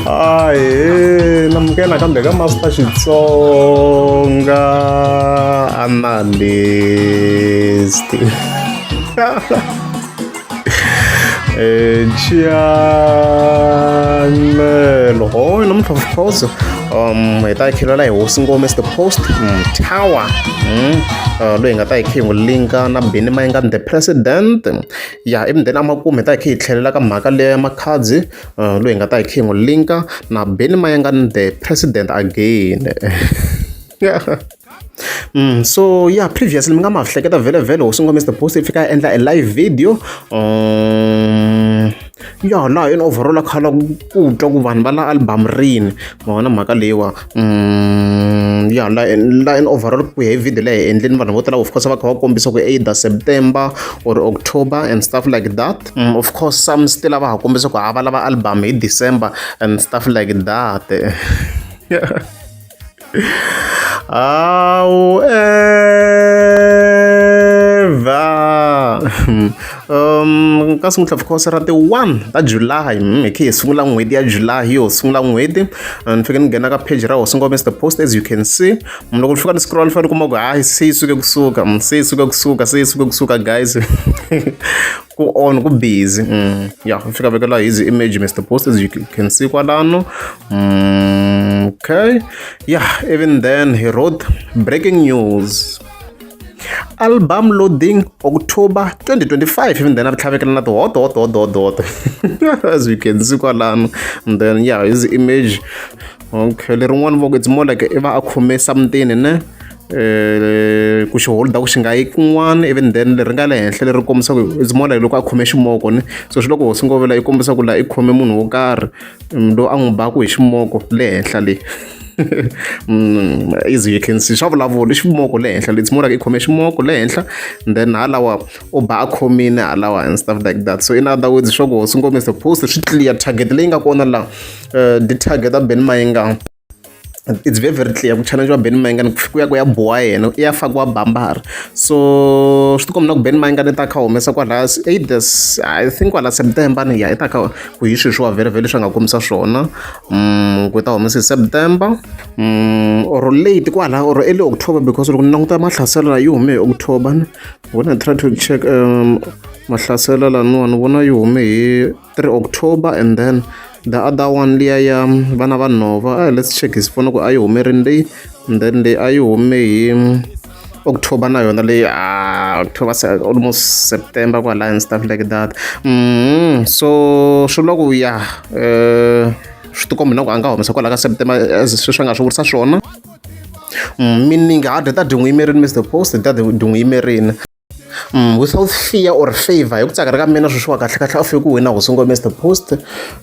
Ahee namukela nakambe ka Master Xitsonga Analyst channel hoy namuntlha of course hi ta khelela hi hosi ngome the post tower loyi hi nga ta hi khe hi n'wi linka na Benny Mayengani the president ya ivi then amakumu hi ta hi khe hi tlhelela ka mhaka leya ya makhadzi loyi hi nga ta hi khe hi n'wi linka na Benny Mayengani the president again. So yeah, previously mi nga ma hleketa vhele vhele hosi ngome Mr Post i fika a endla a live video ya laha in overall a khala ku twa ku vanhu va la album rini ma vona mhaka leyiwa ya la la in overall ku ya hi video leyi hi endleni vanhu vo tala of course va kha va kombisa ku either September or October and stuff like that. Of course some still a va ha kombisa ku ha va lava album hi December and stuff like that. However, ka sungula of course ra ti-1 ta July hi khe hi sungula n'hweti ya July hi yo sungula n'hweti ni fike ni nghena ka page ra hosi ngome the post as you can see loko ni fika ni scroll ni fanele ni kuma ku hayi se yi suke kusuka se yi suke kusuka se yi suke kusuka guys ku on ku busy ya fika vekela his image Mr Post as you can see kwalano. Okay, yeah, even then he wrote breaking news album loading October 2025 even then a tlhavekela na ti-hot hot hot hot hot as you can see kwalano. And then yeah, his image okay lerin'wana voko it's more like i va a khome something ne ku xi holda ku xi nga yi kun'wana even then leri nga le henhla leri kombisaka it's more like loko a khome ximoko ne so swi loko hosi ngovela yi kombisa ku la i khome munhu wo karhi loyi a n'wi baku hi ximoko le henhla le as you can see swa vulavula i ximoko le henhla it's more like i khome ximoko le henhla and then halawa u ba a khomile halawa and stuff like that. So in other words swa ku hosi ngome post swi clear target leyi nga kona la di target a Benny Mayengani. It's very very clear ku challenge wa Benny Mayengani ku ya ku ya boha yena i ya fakiwa bambara so swi tikomba na ku Benny Mayengani i ta kha humesa kwala either I think kwala September ni ya i ta kha ku hi sweswiwa vhele vhele leswi a nga kombisa swona ku i ta humesa hi September or late kwala or early October because loko ni languta mahlaselo yi hume hi October when I try to check mahlaselo laniwa ni vona yi hume hi 3 October and then the other one liya ya vana va nhova let's check hi vona ku a yi hume rini leyi and then leyi a yi hume hi October na yona leyi October almost September kwala and stuff like that. So swi vula ku ya swi tikomba na ku a nga humesa kwala ka September as sweswi a nga swi vurisa swona meaning ha data dyi n'wi yimerini Mr Post data dyi n'wi yimerini without fear or favor hi ku tsakela ka mina sweswiwa kahle kahle a fike ku wina hosi ngome Mr Post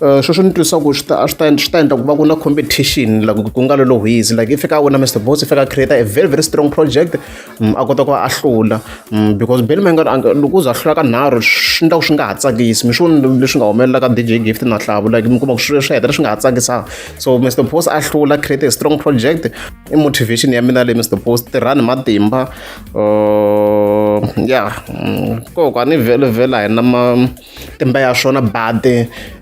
sweswo ni twisa ku swi ta swi ta swi ta endla ku va ku na competition like ku nga lolo hwizi like i fika a wina Mr Post i fika a create a very very strong project a kota ku va a hlula because Benny Mayengani loko u za a hlula ka nharhu swi endla ku swi nga ha tsakisi mi swi voni leswi nga humelela ka DJ Gift na Hlavu like mi kuma ku swi swi hetelela swi nga ha tsakisanga so Mr Post a hlula create a strong project i motivation ya mina le Mr Post tirhani matimba ya koko a ni vhele vhele a hi na matimba ya swona but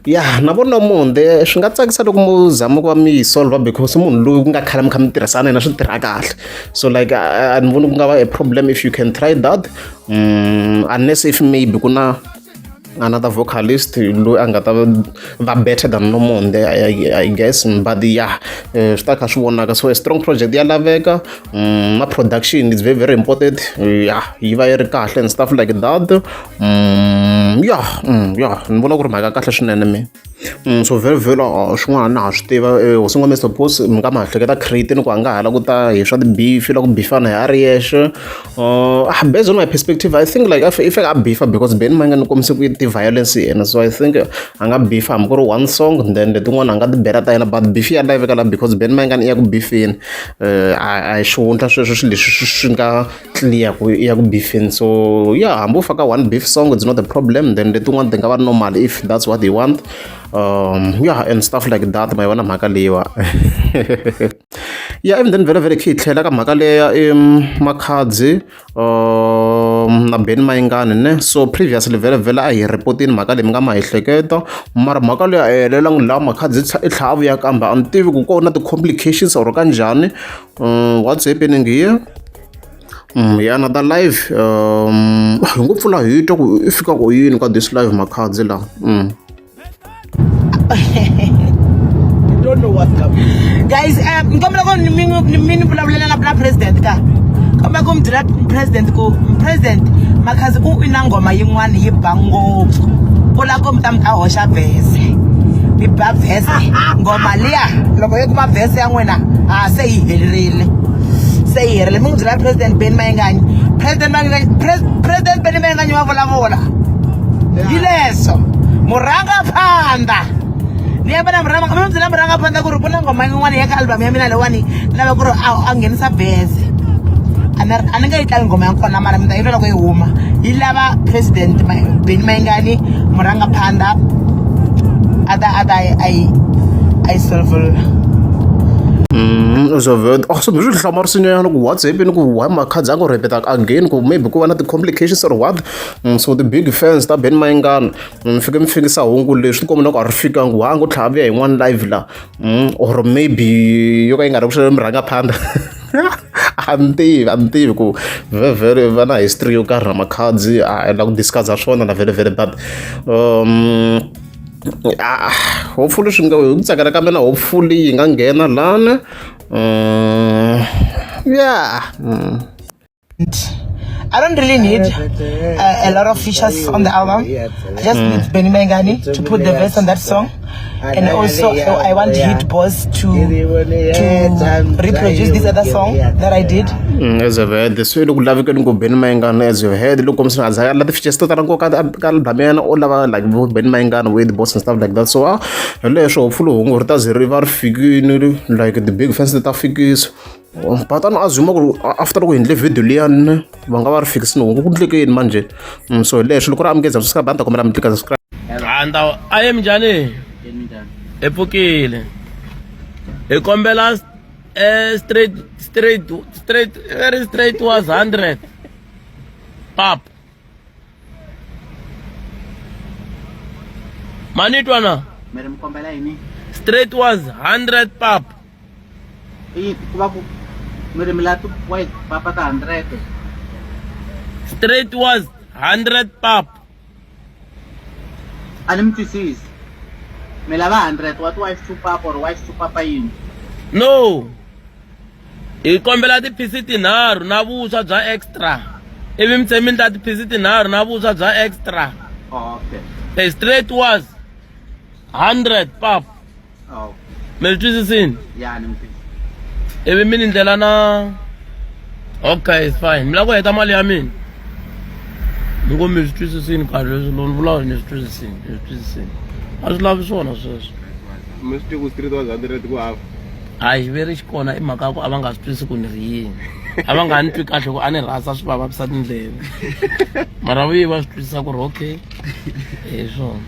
ya na vona munde swi nga tsakisa loko mo zama ku va mi yi solver because munhu loyi ku nga khale mi kha mi tirhisana yena swi tirha kahle so like a ni voni ku nga va a problem if you can try that unless if maybe ku na another vocalist loyi a nga ta va better than Nomonde I guess but yeah swi ta kha swi vonaka so a strong project ya laveka na production is very very important yeah yi va yi ri kahle and stuff like that. Yeah, yeah ni vona ku ri mhaka kahle swinene mina. So very very swin'wana na ha swi tiva hosi ngome Mr Post mi nga ma hleketa crate ni ku a nga ha la ku ta hi swa ti-beef la ku bifana hi a ri yexe based on my perspective I think like if a beefa because Benny Mayengani ni kombise ku ti-violence yena so I think a nga beefa hambi ku ri one song then letin'wana a nga ti bela ta yena but beef ya laveka la because Benny Mayengani i ya ku beefeni a hi xihundla sweswo swilo leswi swi nga clear ku i ya ku beefeni so yeah hambi u faka one beef song it's not a problem then letin'wana ti nga va normal if that's what he want yeah and stuff like that ma yona mhaka leyiwa. Ya, even then vhele vhele khe hi tlhela ka mhaka leya Makhadzi na Benny Mayengani ne. So previously vhele vhele a hi report-ini mhaka leyi mi nga ma hi hleketa, mara mhaka leyi a yi helelangi laha Makhadzi i tlhela a vuya kambe a ni tivi ku ko na ti-complications or ka njhani. What's happening here? Ya another live hi ngo pfula hi twa ku i fika ku yini ka this live Makhadzi laha. You don't know what's coming. Guys, nkombela ku mi mi ni vulavulela na president ka kombela ku mi byela president ku president Makhadzi u i na nghoma yin'wana yi ba ngopfu u lava ku mi ta mi ta hoxa vhese mi ba vhese nghoma liya loko yi kuma vhese ya n'wina a se yi helerile se yi herile mi n'wi byela president Benny Mayengani president Mayengani president Benny Mayengani wa vulavula hi leswo murhangaphandha ni ya vona murhanga mi byela murhangaphandha ku ri ku na nghoma yin'wana ya ka album ya mina leyiwani ni lava ku ri a nghenisa vhese a ni a ni nga yi tlangi nghoma ya kona mara mi ta yi twa loko yi huma yi lava president Benny Mayengani murhangaphandha a ta a ta a yi a yi solve. So oh, so swi hlamarisinyana ku what's happening, ku why Makhadzi a ngo repeat again, ku maybe ku va na ti-complications or what. So the big fans ta Benny Mayengani mi fike mi fikisa hungu leswi komba na ku a ri fikangi wa ngo tlhela vuya yin'wana live la, or maybe yo ka yi nga ri ku murhangaphandha a ni tivi, a ni tivi ku vhele va na history yo karhi na Makhadzi a la ku discuss swona na vhele vhele, but ah, hopefully swi nga hi ku tsakela ka mina, hopefully yi nga nghena lana. Yeah. I don't really need a lot of features on the album. I just need Benny Mayengani to put the verse on that song. And also, I want Hit Boss to reproduce this other song that I did. As you've heard, swi le ku lavekeni ku Benny Mayengani, as you've heard, loko kombisa a za la ti-features to tala ngopfu ka album ya yena, u lava like vo Benny Mayengani with Boss and stuff like that. So ah, hi leswo hopefully hungu ri ta ze ri va ri fikini, like the big fans ti ta fikisa, but a ni assume ku after loko hi endle video liyani va nga va ri fikisini hungu ku ndleke yini manjhe. So hi leswo loko ri amukeza subscribe, a ni ta kombela mi tlika subscribe. Anda a ye minjhani? Hi pfukile. Hi kombela straight straight straight very straight was 100. Pap. Mani twana? Mi ri mi kombela yini? Straight was 100 pap. I ku va ku mi ri mi lava ti-white papa ta 100. Straight was 100 pap. A ni mi twisisi. Mi lava 100 wa ti-wife two papa or wife two papa yini? No. Hi kombela tiphisi tinharhu na vuswa bya extra. Ivi mi tlhela mi endla tiphisi tinharhu na vuswa bya extra. Okay. The straight was 100 pap. Okay. Mi swi twisisini? Ya ni mi twisisa. Ivi mi ni ndlela na okay, it's fine. Mi lava ku heta mali ya mina. Ni ngo mi swi twisisini kahle leswi loko ni vulavula ni swi twisisini, ni swi twisisini. A swi lavi swona sweswo. Mi swi tivi ku street was 100 ku hava. Hayi xiveri xi kona i mhaka ya ku a va nga swi twisisi ku ni ri yini. A va nga ni twi kahle ku a ni rhasa swi va vavisa tindleve. Mara vuye va swi twisisa ku ri okay. Hi swona.